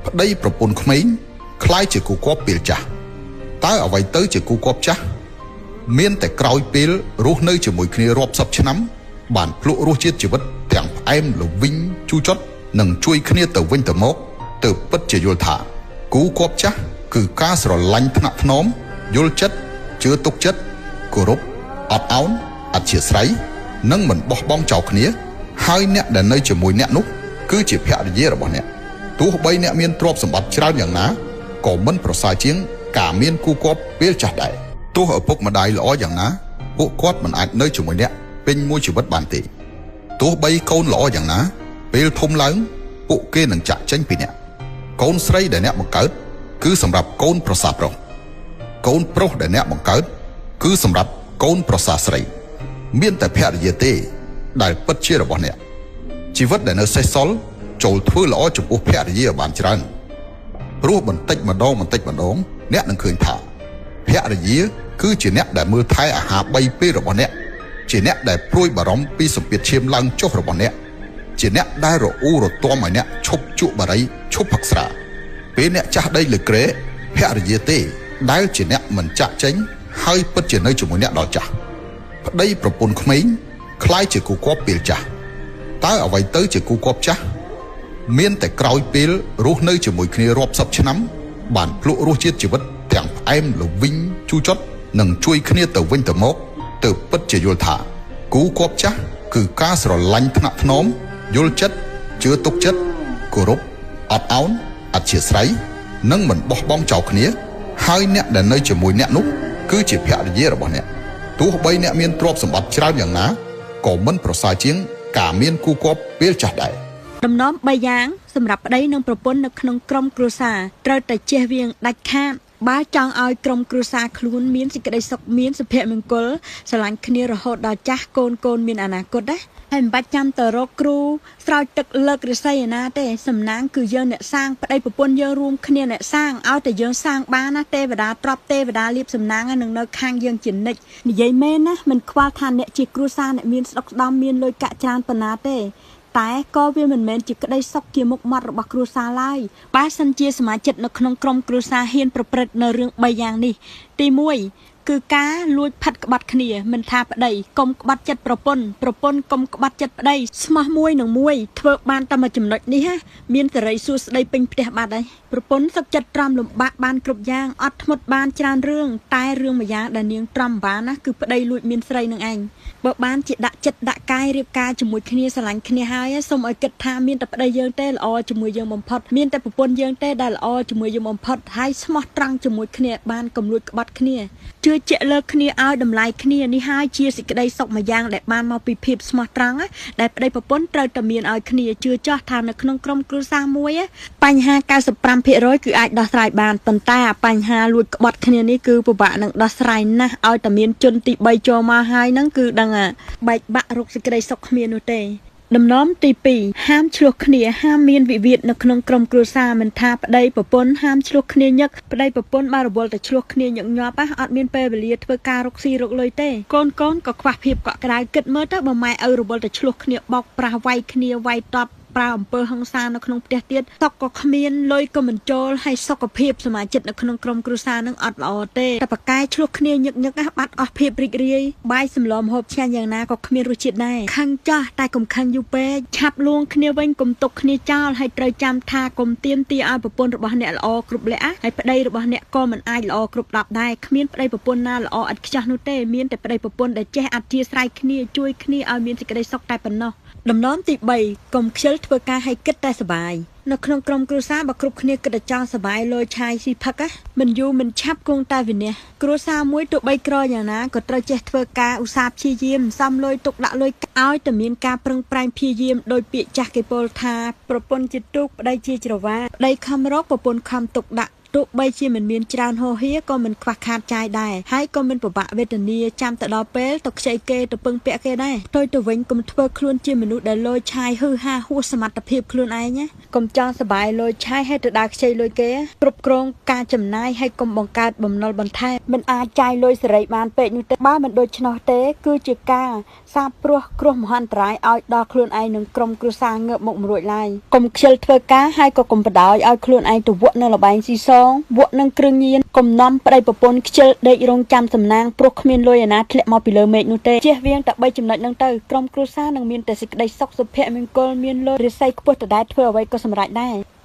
ប្តីប្រពន្ធក្មេងក្លាយជាគូគប់ពេលចាស់តើអ្វីទៅជាគូគប់ចាស់មានតែក្រោយពេលរស់នៅជាមួយគ្នារាប់សិបឆ្នាំបានភ្លក់រសជាតិជីវិតទាំងផ្អែមល្វីងជូរចត់និងជួយគ្នាទៅវិញទៅមកទើបពិតជាយល់ថាគូគប់ចាស់គឺការស្រឡាញ់ថ្នាក់ថ្នមយល់ចិត្តជឿទុកចិត្តគោរពអត់ឱនអធ្យាស្រ័យនិងមិនបោះបង់ចោលគ្នាហើយអ្នកដែលនៅជាមួយអ្នកនោះគឺជាភរិយារបស់អ្នកទោះបីអ្នកមានទ្រព្យសម្បត្តិច្រើនយ៉ាងណាក៏មិនប្រសើរជាងការមានគូគប់ពេលចាស់ដែរទោះឪពុកម្ដាយល្អយ៉ាងណាពួកគាត់មិនអាចនៅជាមួយអ្នកពេញមួយជីវិតបានទេទោះបីកូនល្អយ៉ាងណាពេលធំឡើងពួកគេនឹងចាក់ចេញពីអ្នកកូនស្រីដែលអ្នកបង្កើតគឺសម្រាប់កូនប្រសាប្រុសកូនប្រុសដែលអ្នកបង្កើតគឺសម្រាប់កូនប្រសាស្រីមានតែភរិយាទេដែលពិតជារបស់អ្នកជីវិតដែលនៅសេសសល់ចូលធ្វើល្អចំពោះភរិយាបានច្រើនព្រោះបន្តិចម្ដងបន្តិចម្ដងអ្នកនឹងឃើញថាភរិយាគឺជាអ្នកដែលមើលថែអាហារ3ពេលរបស់អ្នកជាអ្នកដែលព្រួយបារម្ភពីសម្ពាធឈាមឡើងចុះរបស់អ្នកជាអ្នកដែលរអ៊ូរទាំឲ្យអ្នកឈប់ជក់បារីឈប់ផឹកស្រាពេលអ្នកចាស់ដីលើក្រែភរិយាទេដែលជាអ្នកមិនចាក់ចេញហើយពិតជានៅជាមួយអ្នកដល់ចាស់ប្តីប្រពន្ធក្មេងក្លាយជាគូគប់ពេលចាស់តើអ្វីទៅជាគូគប់ចាស់មានតែក្រោយពេលរស់នៅជាមួយគ្នារាប់សិបឆ្នាំបានភ្លក់រសជាតិជីវិតទាំងផ្អែមល្វីងជូរចត់និងជួយគ្នាទៅវិញទៅមកទើបពិតជាយល់ថាគូគប់ចាស់គឺការស្រឡាញ់ថ្នាក់ថ្នមយល់ចិត្តជឿទុកចិត្តគោរពអត់ឱនអធ្យាស្រ័យនិងមិនបោះបង់ចោលគ្នាហើយអ្នកដែលនៅជាមួយអ្នកនោះគឺជាភរិយារបស់អ្នកទោះបីអ្នកមានទ្រព្យសម្បត្តិច្រើនយ៉ាងណាក៏មិនប្រសើរជាងការមានគូគប់ពេលចាស់ដែរដំណំ3យ៉ាងសម្រាប់ប្តីនិងប្រពន្ធនៅក្នុងក្រុមគ្រួសារត្រូវតែជៀសវាងដាច់ខាតបើចង់ឲ្យក្រុមគ្រួសារខ្លួនមានសេចក្តីសុខមានសុភមង្គលស្រឡាញ់គ្នារហូតដល់ចាស់កូនកូនមានអនាគតណាហើយមិនបាច់ចាំទៅរកគ្រូស្រោចទឹកលើកឫស្សីឯណាទេសំណាងគឺយើងអ្នកសាងប្តីប្រពន្ធយើងរួមគ្នាអ្នកសាងឲ្យតែយើងសាងបានណាទេវតាទ្រព្យទេវតាលៀបសំណាងនឹងនៅខាងយើងជានិច្ចនិយាយមែនណាមិនខ្វល់ថាអ្នកជាគ្រួសារអ្នកមានស្ដុកស្ដំមានលុយកាក់ច្រើនប៉ុណ្ណាទេតែក៏វាមិនមែនជាក្តីសុខជាមុខមាត់របស់គ្រួសារឡើយបើសិនជាសមាជិកនៅក្នុងក្រុមគ្រួសារហ៊ានប្រព្រឹត្តនៅរឿង3យ៉ាងនេះទី1គឺការលួចផិតក្បត់គ្នាមិនថាប្តីកុំក្បត់ចិត្តប្រពន្ធប្រពន្ធកុំក្បត់ចិត្តប្តីស្មោះមួយនឹងមួយធ្វើបានតែមួយចំណុចនេះណាមានសេរីសួស្តីពេញផ្ទះបាត់ហើយប្រពន្ធសុខចិត្តទ្រាំលំបាកបានគ្រប់យ៉ាងអត់ធ្មត់បានច្រើនរឿងតែរឿងមួយយ៉ាងដែលនាងទ្រាំបានណាគឺប្តីលួចមានស្រីនឹងឯងបើបានជាដាក់ចិត្តដាក់កាយរៀបការជាមួយគ្នាស្រឡាញ់គ្នាហើយសូមឲ្យគិតថាមានតែប្តីយើងទេល្អជាមួយយើងបំផុតមានតែប្រពន្ធយើងទេដែលល្អជាមួយយើងបំផុតហើយស្មោះត្រង់ជាមួយគ្នាបានកុំលួចក្បត់គ្នាជឿជាក់លើគ្នាឲ្យតម្លៃគ្នានេះហើយជាសេចក្តីសុខមួយយ៉ាងដែលបានមកពីភាពស្មោះត្រង់ដែលប្តីប្រពន្ធត្រូវតែមានឲ្យគ្នាជឿចោះថានៅក្នុងក្រុមគ្រួសារមួយបញ្ហា 95% គឺអាចដោះស្រាយបានប៉ុន្តែអាបញ្ហាលួចក្បត់គ្នានេះគឺពិបាកនឹងដោះស្រាយណាស់ឲ្យតែមានជនទី3ចូលមកហើយហ្នឹងគឺដឹងបែកបាក់រកសេចក្តីសុខគ្មាននោះទេដំណំទី2ហាមឆ្លោះគ្នាហាមមានវិវាទនៅក្នុងក្រុមគ្រួសារមិនថាប្តីប្រពន្ធហាមឆ្លោះគ្នាញឹកប្តីប្រពន្ធបើរវល់តែឆ្លោះគ្នាញឹកញាប់អត់មានពេលវេលាធ្វើការរកស៊ីរកលុយទេកូនកូនក៏ខ្វះភាពកក់ក្ដៅគិតមើលទៅបើម៉ែឪរវល់តែឆ្លោះគ្នាបោកប្រាស់វាយគ្នាវាយតបប្រើអំពើហិង្សានៅក្នុងផ្ទះទៀតសុខក៏គ្មានលុយក៏មិនចូលហើយសុខភាពសមាជិកនៅក្នុងក្រុមគ្រួសារនឹងអត់ល្អទេតែប្រកែឆ្លោះគ្នាញឹកញឹកបាត់អស់ភាពរីករាយបាយសម្លម្ហូបឆ្ងាញ់យ៉ាងណាក៏គ្មានរសជាតិដែរខឹងចាស់តែកុំខឹងយូរពេកឆាប់លួងគ្នាវិញកុំទុកគ្នាចោលហើយត្រូវចាំថាកុំទៀមទាឲ្យប្រពន្ធរបស់អ្នកល្អគ្រប់លក្ខហើយប្តីរបស់អ្នកក៏មិនអាចល្អគ្រប់10ដែរគ្មានប្តីប្រពន្ធណាល្អឥតខ្ចោះនោះទេមានតែប្តីប្រពន្ធដែលចេះអធ្យាស្រ័យគ្នាជួយគ្នាឲ្យមានសេចក្តីសុខតែប៉ុណ្ណោះដំណំទី3កុំខ្ជិលធ្វើការឲ្យគិតតែសបាយនៅក្នុងក្រុមគ្រួសារបើគ្រប់គ្នាគិតតែចង់សបាយលយឆាយស៊ីផឹកមិនយូរមិនឆាប់គង់តែវិន័យគ្រួសារមួយទោះបីក្រយ៉ាងណាក៏ត្រូវចេះធ្វើការឧស្សាហ៍ព្យាយាមសំលុយទុកដាក់លុយឲ្យតែមានការប្រឹងប្រែងព្យាយាមដោយពាក្យចាស់គេពោលថាប្រពន្ធជាទូកប្តីជាច្រវាប្តីខំរកប្រពន្ធខំទុកដាក់ ទោះបីជាមិនមានច្រើនហូរហៀក៏មិនខ្វះខាតចាយដែរ ហើយក៏មិនពិបាកវេទនាចាំទៅដល់ពេលទៅខ្ចីគេទៅពឹងពាក់គេដែរ។ ផ្ទុយទៅវិញ កុំធ្វើខ្លួនជាមនុស្សដែលលយឆាយហឺហាហួសសមត្ថភាពខ្លួនឯងណា កុំចង់សប្បាយលយឆាយហើយទៅដើរខ្ចីលុយគេ។ គ្រប់គ្រងការចំណាយ ហើយកុំបង្កើតបំណុលបន្ថែម មិនអាចចាយលុយសេរីបានពេកនោះទេ បើមិនដូច្នោះទេ គឺជាការសាបព្រោះគ្រោះមហន្តរាយឲ្យដល់ខ្លួនឯងនិងក្រុមគ្រួសារងើបមុខមិនរួចឡើយ។ កុំខ្ជិលធ្វើការ ហើយក៏កុំបណ្ដោយឲ្យខ្លួនឯងទៅវក់នៅល្បែងស៊ីសង វក់នឹងគ្រឿងញៀន។ កុំនាំប្តីប្រពន្ធខ្ជិលដេករងចាំសំណាង ព្រោះគ្មានលុយឯណាធ្លាក់មកពីលើមេឃនោះទេ។ ជៀសវាងតែ3ចំណុចហ្នឹងទៅ ក្រុមគ្រួសារនឹងមានតែសេចក្តីសុខសុភមង្គល មានលុយរិស័យខ្ពស់ដដែល ធ្វើអ្វីក៏សម្រេចដែរ។